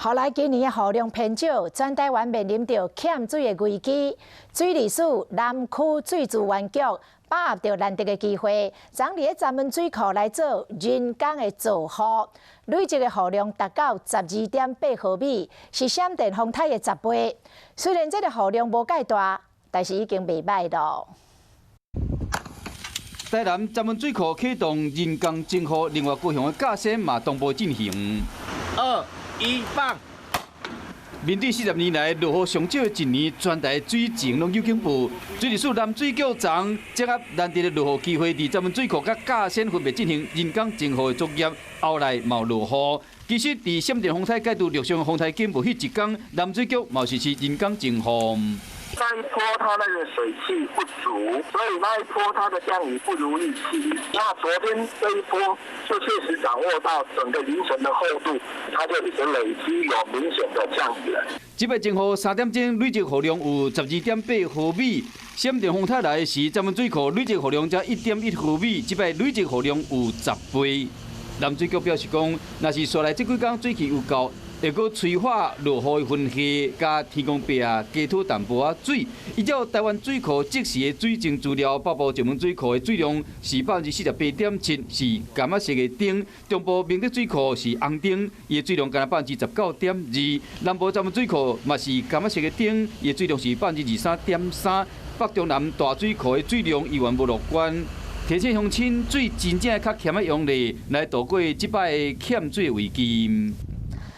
後來今年的雨量偏少，全台灣面臨著欠水的危機。水利署南區水資源局把握著難得的機會，昨佇咧鏨門水庫來做人工的造雨，累積的雨量達到12.8毫米，是閃電風颱的10倍。雖然這个雨量無蓋大，但是已經袂䆀囉。台南鏨門水庫啟動人工增雨，另外高雄的架線嘛同步進行。二一放！面對40年來落雨上少的一年，全台水情攏有警報。水利署南水局昨掌握難得的落雨機會，佇鏨門水庫佮架線分別進行人工增雨的作業，後來嘛落雨。其實，佇閃電風颱再度陸上風颱警報彼一工，南水局嘛實施人工增雨。上一波它那個水汽不足，所以那一波它的降雨不如預期。那昨天這一波就確實掌握到整個雲層的厚度，它就一直累積有明顯的降雨了。這擺增雨3點鐘累積雨量有12.8毫米，閃電風颱來時，鏨門水庫累積雨量才1.1毫米，這擺累積雨量有10倍。南水局表示講，若是紲來這幾工水汽有夠，會閣催化落雨的雲系，佮天公伯仔加討淡薄仔水。依照台灣水庫即時的水情資料，北部石門水庫的水量是48.7%，是柑仔色的燈；中部明德水庫是紅燈，伊的水量干焦19.2%。南部鏨門水庫嘛是柑仔色的燈，伊的水量是23.3%。北中南大水庫的水量猶原無樂觀。提醒鄉親水真正較儉的用咧，來度過這擺的欠水危機。